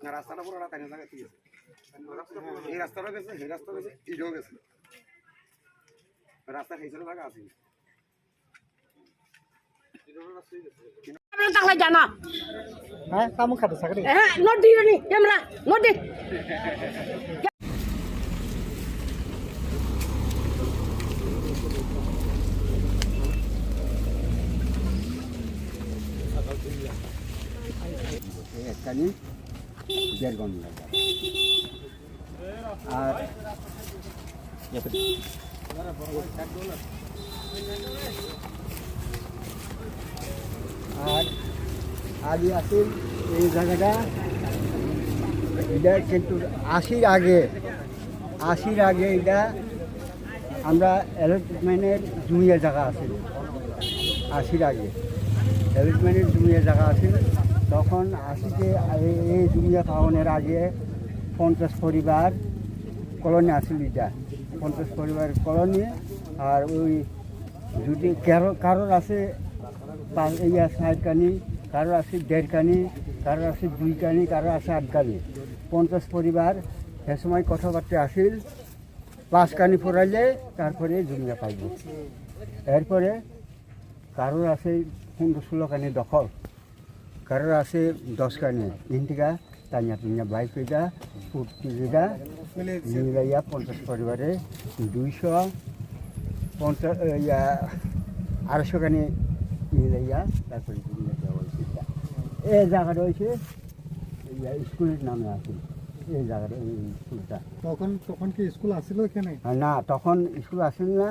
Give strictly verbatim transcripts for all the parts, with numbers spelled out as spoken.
না, রাস্তাটা পুরো রাস্তা নিয়ে জায়গা ঠিক আছে। এই রাস্তাটা গেছে, এই রাস্তা গেছে, এইটাও গেছে। রাস্তা সেই জায়গা আছে। আমরা তাহলে জানা। হ্যাঁ, কামো খাটো চাকরি। হ্যাঁ, নোট দি রে নি, ক্যামেরা, নোট দি। একখানি দেড় ঘন্টা। আর আর আগে আছিল এই জায়গাটা, এটা কিন্তু আশির আগে, আশির আগে এটা আমরা অ্যালটমেন্টের জমিয়ে জায়গা আছিল, আশির আগে অ্যালটমেন্টের জমিয়ে জায়গা আছিল। তখন আশিতে এই, এই জমিয়ে পাওনের আগে পঞ্চাশ পরিবার কলোনি আছিল এটা, পঞ্চাশ পরিবার কলোনি। আর ওই যদি কারো, কারোর আছে পাঁচ, ইয়া, চার কানি, কারোর আছে দেড় কানি, কারোর আছে দুই কানি, কারোর আছে আট কানি। পঞ্চাশ পরিবার সে সময় কথাবার্তা আছিল, পাঁচ কানি ফুরাইলে তারপরে জমিয়া পাইব। এরপরে কারোর আছে পনেরো ষোলো কানি দখল, কারোর আছে দশ কানি, তিন টাকা টানিয়া টুনিয়া বাইশ টাকা, ফুট টাকা মিলাইয়া পঞ্চাশ পরিবারে দুইশো পঞ্চাশ, ইয়া, আড়াইশো কানি মিলাইয়া তারপরে জমিয়া দেওয়া হয়েছে। এই জায়গাটা হয়েছে, ইয়া, স্কুলের নামে আছে এই জায়গাটা, এই স্কুলটা। তখন, তখন কি স্কুল আছিল এখানে? আর না, তখন স্কুল আসেন না।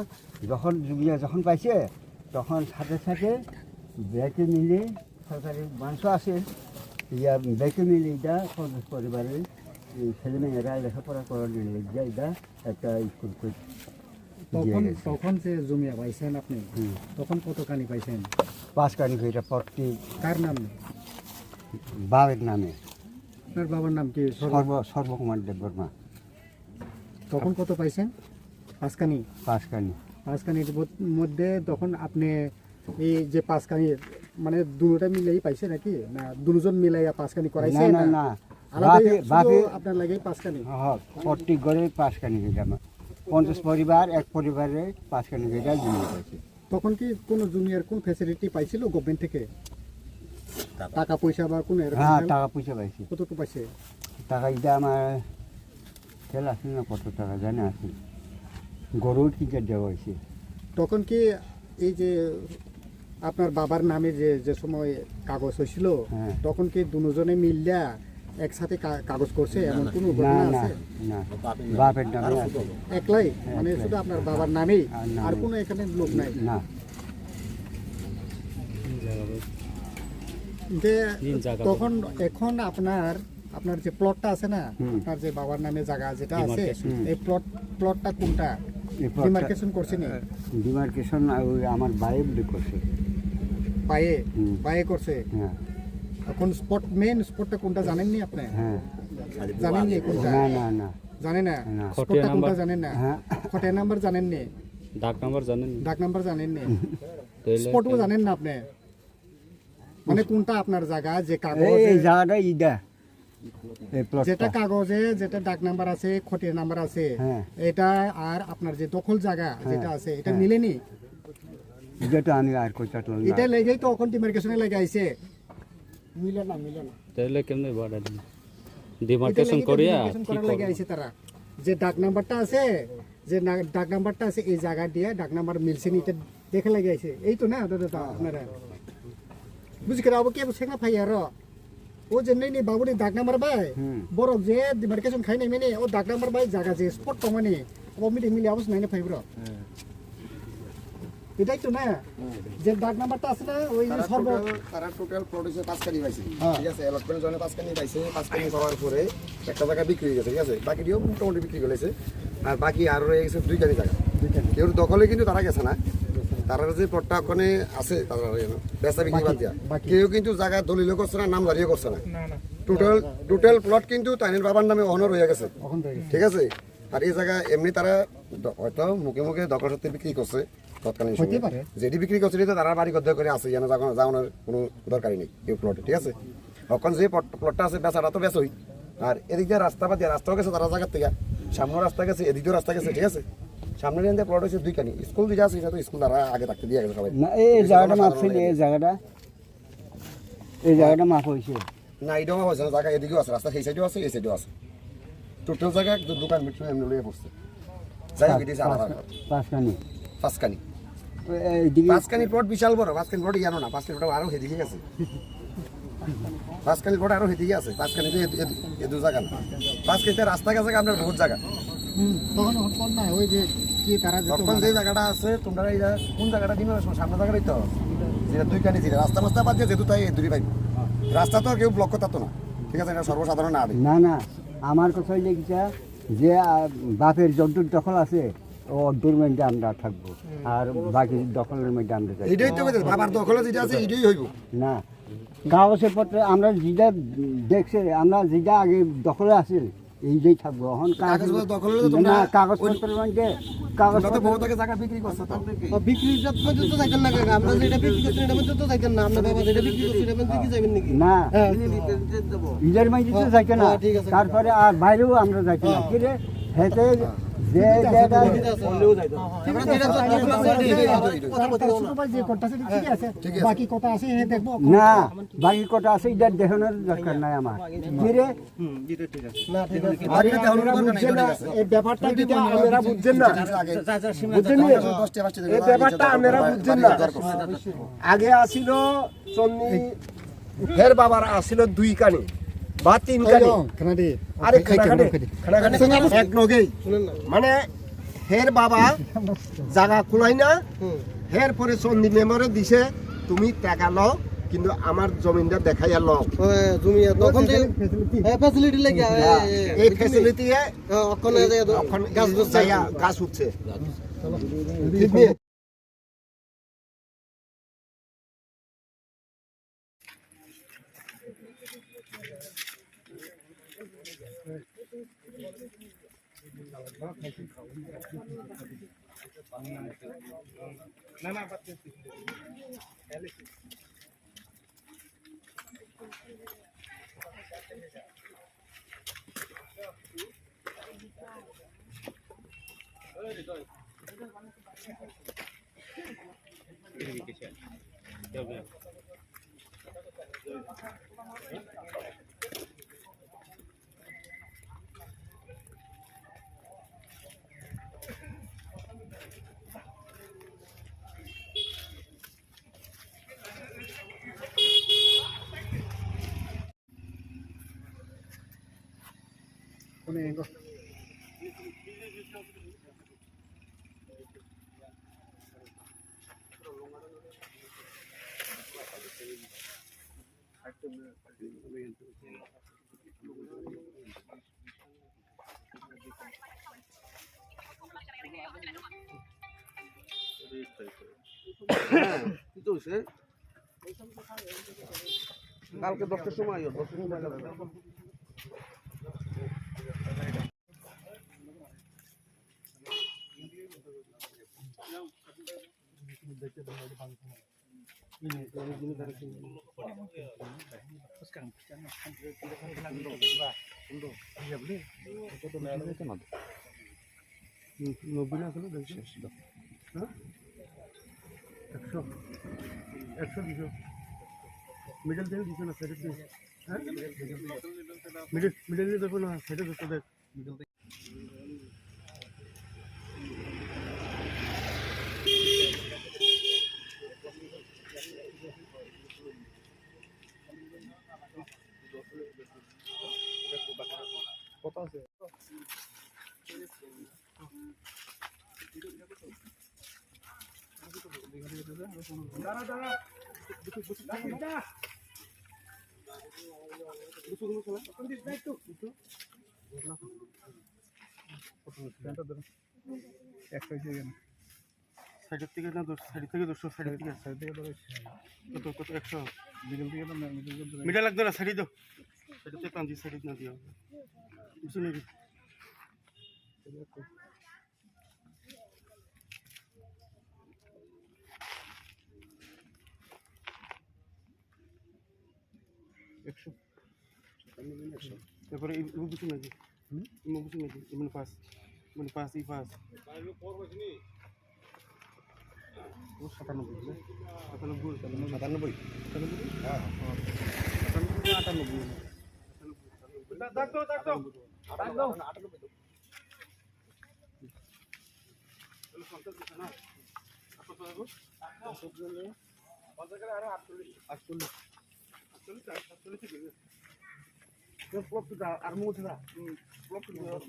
যখন জুবিয়া যখন পাইছে, তখন সাথে সাথে ব্যাকে মিলে সরকারি মাংস আছে, ইয়া, ব্যাকে মিলে এটা পঞ্চাশ পরিবারের এই ছেলেমেয়েরা লেখাপড়া করার জন্য এটা একটা স্কুল করে দিয়ে তখন, গেছে। তখন যে জমিয়া পাইছেন আপনি, হুম। তখন কত কানি পাইছেন? পাঁচ কানি করে প্রতি কার নামে? বাবার নামে। আপনার বাবার নাম কি? সর্ব- সর্ব, সর্বকুমার দেববর্মা। তখন কত পাইছেন? পাঁচকানি? পাঁচকানি। পাঁচকানির মধ-, মধ্যে তখন আপনি এই যে পাঁচকানি, মানে দুটোটা মিলাই পাইছে নাকি? না দুজন মিলাইয়া পাঁচকানি করাইছে? না, না, না, না। আলাদা বাপে, শুধু বাপে আপনার লাগে পাঁচকানি? হ্যাঁ, প্রত্যেক ঘরে পাঁচকানি করে আমার। পঞ্চাশ পরিবার, এক পরিবারে পাঁচকানি করে জমি পাইছে। তখন কি কোনো জমির কোন ফ্যাসিলিটি পাইছিল গভর্নমেন্ট থেকে? টাকা। টাকা পয়সা বা কোনো এরকম হ্যাঁ, help? টাকা পয়সা পাইছি। কতটুকু পাইছে? টাকা এটা আমার খেয়াল আছে না, কত টাকা জানে আছে। গরু কিনতে দেওয়া হয়েছে। তখন কি এই যে আপনার বাবার নামে যে, যে সময় কাগজ হয়েছিল, হ্যাঁ। তখন কি দুজনে মিললা একসাথে কা-, কাগজ করছে, না, এমন না। কোনো না, ঘটনা না, আছে? না। বাপের নামে আছে। একলাই? মানে একলাই। শুধু আপনার বাবার নামেই? আর নামে। আর কোনো এখানে লোক নাই? না। যে তখন, এখন আপনার, আপনার যে প্লটটা আছে না, হুম। আপনার যে বাবার নামে জায়গা যেটা আছে, ডিমার্কেশন। এই প্লট, প্লটটা কোনটা? এই প্লটটা, ডিমার্কেশন করছে নি? আহ, ডিমার্কেশন ওই আমার ভাইয়ে করছে। ভাইয়ে? হুম। ভাইয়ে করছে? হ্যাঁ। এখন স্পট, মেইন স্পটটা কোনটা জানেননি আপনি? হ্যাঁ। জানেননি কোনটা? না, না, না। জানে না? না। স্পটটা খটিয়া কোনটা নাম্বার? জানেন না? হ্যাঁ। খটিয়া নাম্বার জানেননি? ডাক নাম্বার জানেন? ডাক নাম্বার জানেননি? তাহলে স্পটও জানেন না আপনি? মানে কোনটা আপনার জায়গা, যে এই, কাগজে এই জায়গাটা ইটা। এই প্লটটা। যেটা কাগজে, যেটা ডাক নাম্বার আছে, খতিয়ান নাম্বার আছে, হ্যাঁ। এটা আর আপনার যে দখল জায়গা হ্যাঁ, যেটা আছে, এটা হ্যাঁ। মিলেনি? এটা তো আমি আর কইতে পারলাম না। এটা লেগেই তো এখন ডিমার্কেশনে লেগে আইছে। মিলে না, মিলে না। তাহলে কেমনে বাড়া দিন? এটা ডিমার্কেশন লেগে তো করিয়া ডিমার্কেশন কি করার লেগে করবো? আইছে তারা। যে ডাক নাম্বারটা আছে, যে না-, ডাক নাম্বারটা আছে, এই জায়গা দিয়ে ডাক নাম্বার মিলছে নি, এটা দেখে লেগে আইছে। এই তো না, দাদা, দাদা, আপনারা। বুঝি করে আবার কে সেখানে পাই আরো? O je nini babuni dak number bai, hmm, borok je demarcation khai nai mani, o dak number bai jaga je spot tongmani, abo meeting mili abo se naina phai bro. Hmm. এটাই তো না, যে দাগ নাম্বারটা আছে না, ওই যে তারা সর্ব টোটাল, তারা টোটাল প্লট হইছে পাঁচখানি পাইছে, হ্যাঁ। ঠিক আছে? অ্যালটমেন্ট জোনে পাঁচখানি পাইছে, পাঁচখানি পাওয়ার পরে একটা জায়গা বিক্রি হয়ে গেছে, ঠিক আছে? বাকিটিও মোটামুটি বিক্রি করেছে। আর বাকি আরো রয়ে গেছে দুইখানি জায়গা। দুইখানি। কেউ দখলে কিন্তু তারা গেছে না। তারা যে প্লটটা ওখানে আছে, তারা ওই বেচা বিক্রি বাদ দিয়া। বাকি। কেউ কিন্তু জায়গা দলিলও করছে না, নামজারিও করছে না। না, না। টোটাল, টোটাল প্লট কিন্তু তাইনের বাবার নামে অহনো রয়ে গেছে। অখন রয়ে গেছে। ঠিক আছে? আর এই জায়গা এমনি তারা দ-, হয়তো মুখে মুখে দখল সত্ত্বে বিক্রি করছে তৎকালীন হইতে সময়ে। পারে। যেটি বিক্রি করছে, এটা তারা বাড়ি গদ্দা করে আছে, যেন যাওয়ানোর, যাওয়ানোর কোনো দরকারই নেই এই প্লটে, ঠিক আছে? এখন যে প্লট-, প্লটটা আছে, বেচাটা তো বেচই। আর এদিক দিয়ে রাস্তা বাদ দিয়ে, রাস্তাও গেছে তারা জায়গার থেকে, সামনেও রাস্তা গেছে, এদিক দিয়েও রাস্তা গেছে, ঠিক আছে? সামনে দিয়ে প্লট হচ্ছে দুইখানি, স্কুল দুইটা আছে, এটা তো স্কুল তারা আগে থাকতে দিয়ে গেছে সবাই। না, এই স্কুল জায়গাটা সাধারণ মাপছেন, এই জায়গাটা, এই জায়গাটা মাপ হয়েছে। না, এটাও হয়েছে না, জায়গা এদিকেও আছে, রাস্তা সেই সাইডেও আছে, এই সাইডেও আছে। টোটাল জায়গা একদম দোকান মিটু এমনি লইয়া পড়ছে। যাই হোক, পাঁচ-, এটা হচ্ছে আলাদা পাঁচ-, ব্যাপার। পাঁচখানি। পাঁচখানি। তো এইদিকে পাঁচখানি প্লট বিশাল বড়, পাঁচখানি প্লট ইয়ানো না, পাঁচখানি প্লট আরো হেদিকে আছে। পাঁচখানি প্লট আরো হেদিকে আছে, পাঁচখানি তো এ-, এ-, এ দু জায়গা না। পাঁচখানিতে রাস্তা গেছে আপনার বহুত জায়গা। হুম, তখন ওখানে কোন না, ওই যে কি তারা যেত তখন যে জায়গাটা আছে, তোমরা এই জায়গা, কোন জায়গাটা দিবে, সামনে জায়গাটাই তো। যেটা দুইখানি যেটা রাস্তা মাস্তা বাদ দিয়ে যেহেতু তাই দূরে পাইবো। রাস্তা তো আর কেউ ব্লক করতে পারতো না। ঠিক আছে, এটা সর্বসাধারণ না। না, না, আমার কথা হইলে কিতা যে, আহ, বাপের যদ্দূর দখল আছে, ও অদ্দূর মধ্যে আমরা থাকবো, আর বাকি দখলের মধ্যে আমরা যাই। এটাই তো কথা, বাবার দখলে যেটা আছে, এটাই হইব। না, কাগজে পত্রে আমরা যেটা দেখছে, আমরা যেটা আগে দখলে আছে, এইটাই থাকবো। এখন কাগজ কাগজ দখল হলে তো না, তোমরা কাগজপত্রের মধ্যে, কাগজ তোমরা তো পত্র বহুত আগে জায়গা বিক্রি করছো তো। ও, বিক্রি যত পর্যন্ত যাইতেন না, কাকা। আমরা যেটা বিক্রি করছি, এটা পর্যন্ত যাইতেন না। আমরা বাবা যেটা বিক্রি করছি, এটা পর্যন্ত কি যাইবেন নাকি? না। হ্যাঁ। ইদের মাঝে তো হ্যাঁ, যাইতে না। হ্যাঁ, ঠিক আছে। তারপরে আর বাইরেও আমরা যাইতে না। হ্যাঁ। কি রে? হেতে যে জায়গা আমরা যেটা যত দখল আছে, এটাই যাইবো। কথা বলতে হবে না। ছোট ভাই যে কথা আছে, ঠিক আছে। ঠিক আছে। বাকি কথা আছে, এ দেখবো। না, বাকি কথা আছে, এটা দেখানোর দরকার নাই আমার। কি রে? হুম, এটা ঠিক আছে। না, ঠিক আছে। বাকিটা তো আমরা বুঝছেন না। এই ব্যাপারটা যেটা আপনারা বুঝছেন না। বুঝছেন না? এই ব্যাপারটা আপনারা বুঝছেন না। আগে আসিল চন্নি, হের বাবার আসিল দুই কানি বা তিন কানি। আরে খানাখানে, খানাখানে এক লগেই। মানে হের বাবা জাগা কুলাই না, হুম। হের পরে চন্দি মেমরে দিছে, "তুমি টাকা লও, কিন্তু আমার জমিনটা দেখাইয়া লও।" হ্যাঁ, জমি আর তখন তো facility। হ্যাঁ, facility লাগে, হ্যাঁ, হ্যাঁ, হ্যাঁ, এই facility। Facility এ হ্যাঁ, ওখানে যায় তো অখন গাছ গাছ যাইয়া গাছ উঠছে। ঠিক নেই? হ্যাঁ, কি চলছে? কালকে দশটার সময় আইও, দশটার সময় লাগবে। নব্বই না আসলে দেখছি। হ্যাঁ? একশো। একশো দিছো। মিডল থেকে দিছো না, সাইডে দিছো। হ্যাঁ? মিডল, মিডল দিয়ে দেখো না, সাইডে দেখো, দেখ। একশো হয়েছে এখানে। সাইডের থেকে না, দশ, সাইড থেকে দুশো, সাইডের থেকে। সাইড থেকে তো বেশি। কত, কত? একশো। মিডল থেকে তো না, মিডল থেকে তো মিডল লাগতো না, সাইডে দাও। সাইডের থেকে টানছি, সাইডে না দিও। বুঝছো নাকি? একশো। এরপরে এই, এই বুঝছো নাকি? হুম? এই বুঝছো নাকি? এই মানে পাঁচ। মানে পাঁচ, এই পাঁচ। ও সাতানব্বই, না? সাতানব্বই। সাতানব্বই? সাতানব্বই? হ্যাঁ। ও, সাতানব্বই না আটানব্বই? আটানব্বই, আটানব্বই। দাগ দাও, দাগ দাও। আটানব্বই, দাগ দাও। আটানব্বই, আটানব্বই। তাহলে পঞ্চাশ দিছে না? আর কত হবে? পঞ্চাশ গেলে আরো আটচল্লিশ। আটচল্লিশ। আটচল্লিশ, আটচল্লিশ ঠিক আছে। Plot তো দাও, আর মুখ দাও। হুম, plot তো দাও।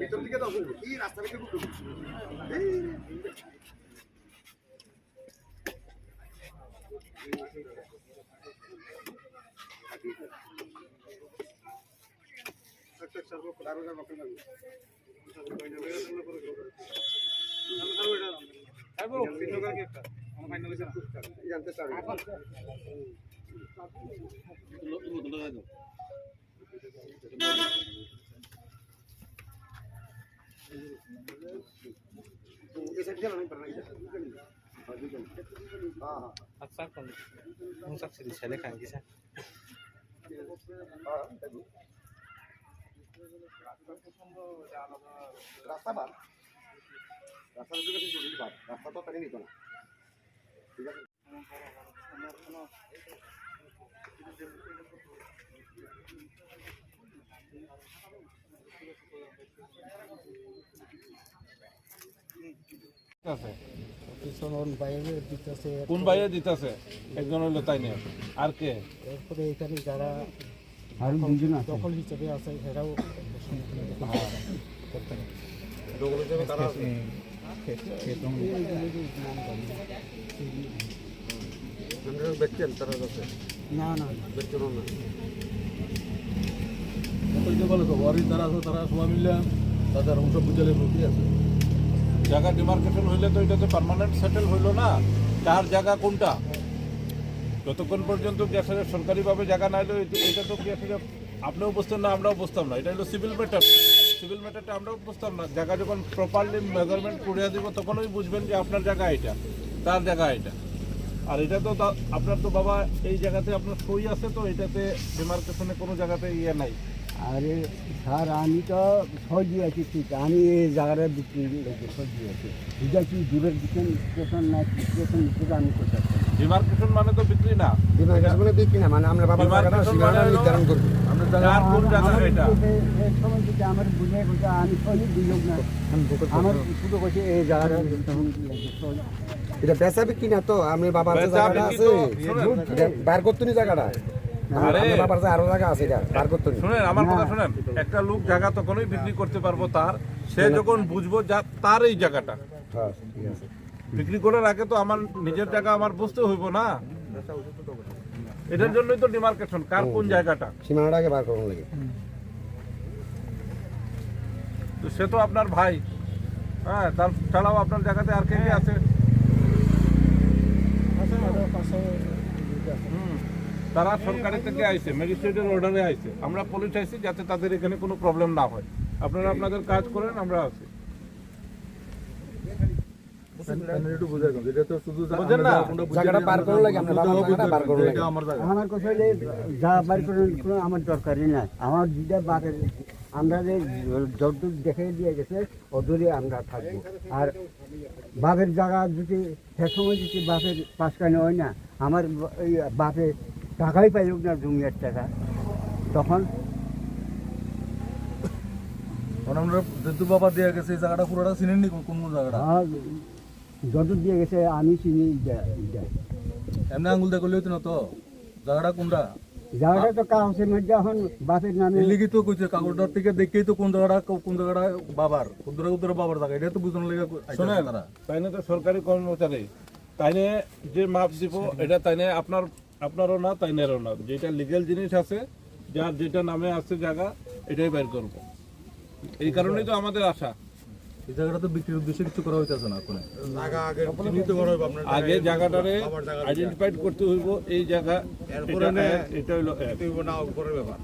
ভিতর দিকে দাও, এই রাস্তা থেকে ঢুকো। এই। Atsakon mungsak sidi sele kangkisa. রাস্তা বাদ, রাস্তা তো তাই নিত না, ঠিক আছে। আছে। পিছন বাইরে দিতেছে। কোন বাইরে দিতেছে? একজন হইলো তাই নিয়ে। আর কে? এরপরে এখানে যারা আরো দুইজন আছে। দখল হিসেবে আছে, এরাও। দখল হিসেবে তারা আছে। আপনারা দেখছেন তারা আছে? না, না, না। দেখছেন না? ওই যে বলে তো, ওয়ারি যারা আছে, তারা সবাই মিলে তাদের অংশ বুঝালে রুটি আছে। জায়গা ডিমার্কেশন হইলে তো এটা তো পার্মানেন্ট সেটেল হইলো না। কার জায়গা কোনটা? যতক্ষণ পর্যন্ত গ্যাসের সরকারিভাবে জায়গা না এলো, এটা, এটা তো গ্যাসের আপনিও বুঝতেন না, আমরাও বুঝতাম না। এটা হলো সিভিল ম্যাটার। সিভিল ম্যাটারটা আমরাও বুঝতাম না। জায়গা যখন প্রপারলি মেজারমেন্ট করিয়া দিব, তখনই বুঝবেন যে আপনার জায়গা এটা, তার জায়গা এটা। আর এটা তো তা-, আপনার তো বাবা এই জায়গাতে আপনার সই আছে, তো এটাতে ডিমার্কেশনে কোনো জায়গাতে ইয়ে নাই। আরে স্যার, আমি তো সহজে আছি, ঠিক, আমি এই জায়গাটা বিক্রি করতে সহজে আছি। এটা কি ডিমার্কেশন স্টেশন না কি স্টেশন, সেটা আমি করতে পারছি না। ডিমার্কেশন মানে তো বিক্রি না। ডিমার্কেশন মানে বিক্রি না, মানে আমরা বাবার জায়গাটা ডিমার্কেশন সীমানা মানে হলো নির্ধারণ করবো। আপনার জায়গা আর কোন জায়গা আমার এটা? এই, এই সময় যদি আমার বুঝে বুঝে আমি সহজে বুঝুক না। আমার শুধু কইছে এই জায়গাটা। এটা বেচা বিক্রি না তো, আমি বাবার যে বেচা জায়গাটা বিক্রি আছে, তো, শুনেন। এটা বার করতে নি জায়গাটা। আরে। আমার বাবার যে আরো জায়গা আছে, এটা বার করতে নি। শুনেন, আমার কথা না। শুনেন। একটা লোক জায়গা তখনই বিক্রি করতে পারবো তার, সে না। যখন বুঝবো যা তার এই জায়গাটা। হ্যাঁ, ঠিক আছে। বিক্রি করার আগে তো আমার নিজের জায়গা আমার বুঝতে হইব না। এটার জন্যই তো ডিমার্কেশন, কার কোন হুম। জায়গাটা। সীমানাটা আগে বার করুন লাগে। তো সে তো আপনার ভাই, হ্যাঁ, তার ছাড়াও আপনার জায়গাতে আর কে কে আছে? আছে, আরো পাশে দুইটা আছে। হুম। তারা সরকারি থেকে আইছে, ম্যাজিস্ট্রেটের অর্ডারে আইছে। আমরা পুলিশ আইছি যাতে তাদের এখানে কোনো প্রবলেম না হয়। আপনারা আপনাদের কাজ করেন, আমরা আছি। মানে একটু বুঝাই দেন, এটা তো শুধু যে বুঝেন আমরা না? কোনটা বুঝে জায়গাটা বার করার লাগি, আমরা বুঝতে বাবার হবে, জায়গাটা বার করার এটা লাগি। আমার জায়গা। আমার কথা হইলে যা বার করার কোনো আমার দরকারই নাই। আমার যেটা বাপের, আমরা যে যতদূর দেখে দিয়ে গেছে, অদূরে আমরা থাকবো। আর বাপের জায়গা যদি সে সময় যদি বাপের পাঁচখানে হয় না, আমার ব-, এই বাপে টাকাই পাইল না জমির টাকা, তখন মানে আমরা যেহেতু বাবা দিয়ে গেছে, এই জায়গাটা পুরোটা চিনেন নি কোন, কোন কোন জায়গাটা? হ্যাঁ, যত দিয়ে গেছে আমি চিনি এটা, এটা। এমনি আঙুল দিয়ে করলে হইতো না তো? জায়গাটা কোনটা? জায়গাটা তো কাগজের মধ্যে এখন বাপের নামে। লিখিত কইছে, কাগজটার থেকে দেখেই তো কোন জায়গাটা, কোন জায়গাটা বাবার, কোন জায়গা, কোন জায়গা বাবার জায়গা, এটা তো বুঝানোর লেগে আইছে শোনেন, তারা। তাইনে তো সরকারি কর্মচারী, তাইনে যে মাপ দিব, এটা তাইনে আপনার, আপনারও না, তাইনেরও না। যেটা লিগ্যাল জিনিস আছে, যার যেটা নামে আছে জায়গা, এটাই বের করব। এই কারণেই তো আমাদের আশা। এই জায়গাটা তো বিক্রির উদ্দেশ্যে কিছু করা হইতেছে না এখন। আগে জায়গাটারে আইডেন্টিফাইড করতে হইব, এই জায়গা, এরপরে এটা এক, এটা হইলো এক। এটা হইব না, উপরের ব্যাপার।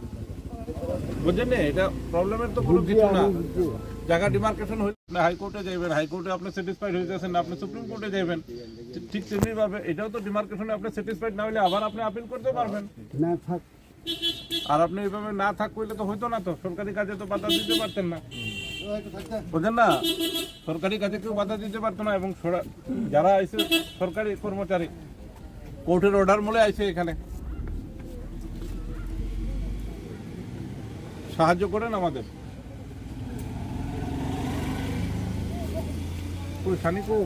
বুঝলেন না? এটা প্রবলেমের তো কোনো বুঝছি, কিছু না। আমি বুঝছি। জায়গা ডিমার্কেশন হইলে আপনি হাইকোর্টে যাইবেন, হাইকোর্টে আপনি স্যাটিসফাইড হয়ে গেছেন না, আপনি সুপ্রিম কোর্টে যাইবেন। ঠিক তেমনি ভাবে এটাও তো ডিমার্কেশনে আপনি স্যাটিসফাইড না হইলে আবার আপনি আপিল করতে পারবেন। না, থাক। আর আপনি এইভাবে না থাক করলে তো হইতো না তো, সরকারি কাজে তো বাধা দিতে পারতেন না, বুঝলেন না? সরকারি কাজে কেউ বাধা দিতে পারতো না। এবং সরা-, যারা আইছে সরকারি কর্মচারী, কোর্টের অর্ডার মূলে আইছে এখানে, সাহায্য করেন আমাদের। কই, সানি কো?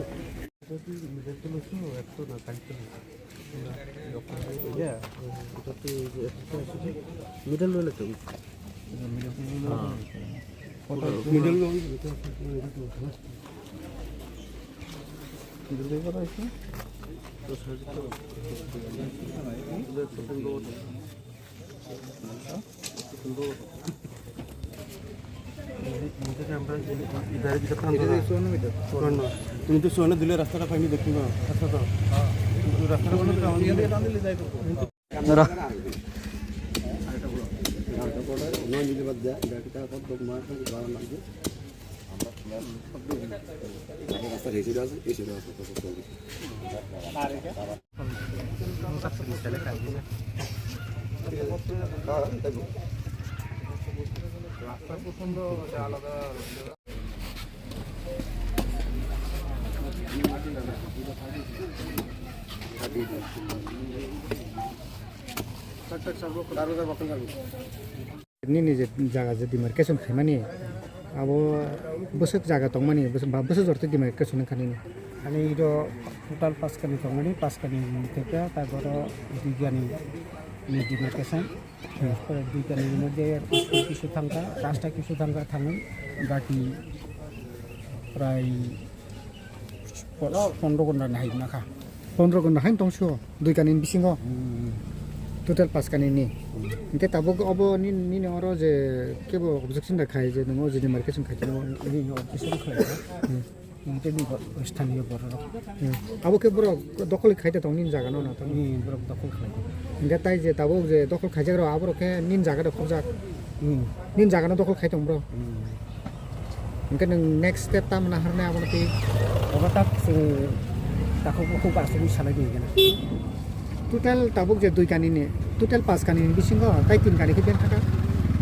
এটা কি মিডল তো লইছো, একশো না, ষাট তো লইছো। ইয়া, এটা তো এই যে একশো আশি, মিডল রইলে তো। মিডল রইলে তো। মিডল রইলে তো। মিডল রইলে তো। তুমি তো সোনা দিলে রাস্তাটা পাইনি দেখি না। আচ্ছা তো। কিন্তু রাস্তাটা বন্ধ করে আমাদের রাস্তা এই সাইডে আছে, এই সাইডে আছে। Nini je jaga je demarcation khaimani, abo bwswk jaga tongmani, bwswk ba bwswk jora twi demarcation wngkha nini? Ani iro total paskani tongmani, paskani theke ta boro duigani ni demarcation. Hmm. Duigani ni moddhe school kisu thangkha, rasta kisu thangkha thangwi, baki prai Pondro gonda ni hai nakha. Pondro gonda hai tong sio, dui kani ni bisingo. Hmm. Total pas kani ni. Hmm. Hingke tabuk obo ni, nini oro je kebo objection da khai je nongo je demarcation khai tong. Ni objection khai. Hmm. Hingke ni bo-, sthaniyo borok. Hmm. Abo ke borok dokhol khai ta tong nini jaga no na tong. Ni borok dokhol khai. Hingke tai je tabuk je dokhol khaijak rok aborok khe nini jaga da khobjak. Hmm. Nini jaga no dokhol khai tong bro. Hmm. Hingke nwng next step tamo naharnai abono twi? Obo tak chwng takhuk bukhuk asugwi salai di hingke na. Total tabuk je dui kani ni, total pas kani ni bisingo tai tin kani khe beng thaka?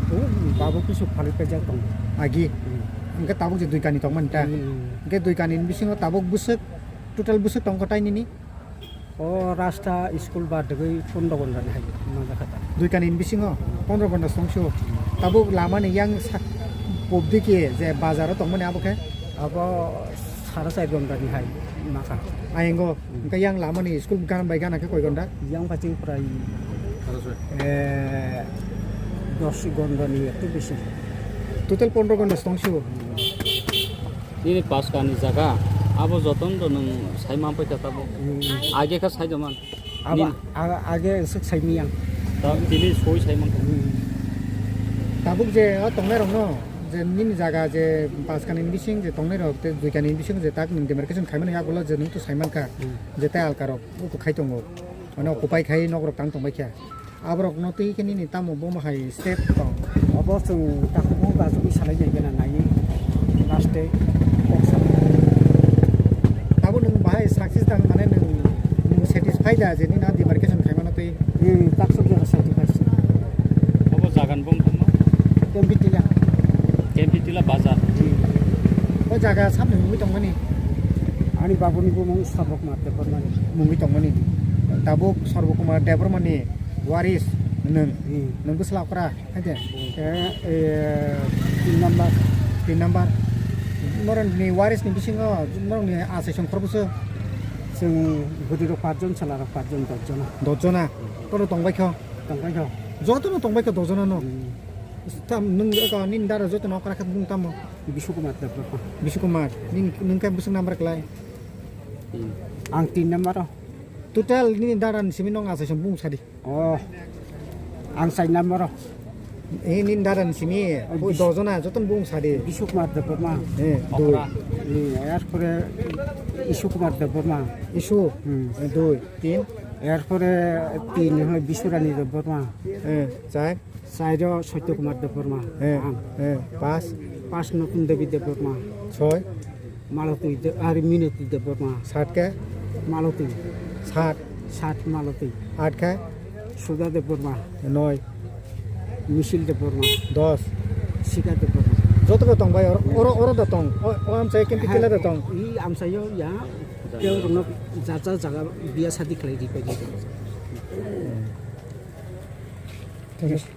O, Babuk Yusuf Khalid pejak tongo. Agi? Hmm. Hwnkhe tabuk je dui kani tongmani ta? Hmm. Hwnkhe dui kani ni bisingo tabuk bwswk, total bwswk tongkha tai nini? O rasta school bar degwi pondro gonda ni hai manjakha ta. Dui kani ni bisingo pondro gonda tongso. Tabuk lama ni yang sa-, pop dike je bazar o tongmani abo khe? Abo sara char gonda ni hai makha. Ayengo, hmm, hwnkhe yang lama ni school gana bai gana khe koi gonda? Yang paching prai, eh, dos gonda ni ektu bisi. Total pondro gonda tongso. Nini paskani jaga, abo jotono nwng sai manpai kha tabuk. Hmm. Age kha sai doman. Abo nin- a-, age swk sai miyang. Ta tini soi sai mankha. Hmm. Tabuk je o tongnairokno, je nini jaga je paskani bising je tongnairok, tei duikani bising je tak nwng demarcation khaimani yagulo je nwng to sai mankha, hmm, je tei alkarok uku khai tongo. Mane occupy khai nokrok tang tongbai kha. Aborokno twi khe nini tamo bomo hai step tong? Obo chwng takhuk bo achugwi salai nai gana nai last day kok sa. Abo nwng bahai success tang mane nwng, nwng satisfy da je nini demarcation khaimano twi? Hmm, taksuk jora satisfy se. Obo jagan bong tongma? Kempitila. Kempitila bazar. Hmm. O jaga sabni mungwi tongmani? Ani babuni bumung Sarbo Kumar Debbarmani. Mungwi tongmani. Tabuk Sarbo Kumar Debbarmani waris nwng. Hmm. Nwng bwsla okra, hai de? Eh, eh, tin number. Tin number. Norokni waris ni bisingo norokni achai song khorokbwswk? Chwng bwdwirok pachjon, chwlarok pachjon, dogjona. Dogjona? Kono tongbai kho? Tongbai kho. Jotono tongbai kho dogjona no? Hmm. Tam nwng eko nini dara jotono okra khe bung tamo? Bishu Kumar Debbarma. Bishu Kumar. Nini, nwng khe bwswk number klai? Hmm. Ang tin number o. Total nini dara ni simi nwng achai song bung sadi. Oh, ang sai number o. Eh, nini dara ni simi, oh, o bis- dojona, joton bung sadi. Bishu Kumar Debbarma. Eh, dui. Okra. Eh, erpore Ishu Kumar Debbarma. Ishu. Hmm. Eh, dui, tin. Erpore tin holo Bishu Rani Debbarma. Eh, char. Char o Satya Kumar Debbarma. Eh, ang. Eh, pas. Pas Notun Devi Debbarma. Choi. Malotwi de-, ari Minotwi Debbarma. Sat khe? Malotwi. Sat. Sat Malotwi. At khe? Sudha Debbarma. Noi. Misil Debbarma. Dos. Sika Debbarma. Joto da tong bai, oro, oro, oro da tong. O, o amchai khe tila da tong. I amchaio ya. Tei rokno jaja jaga biya sadi khlai ri pai di. Thik ase.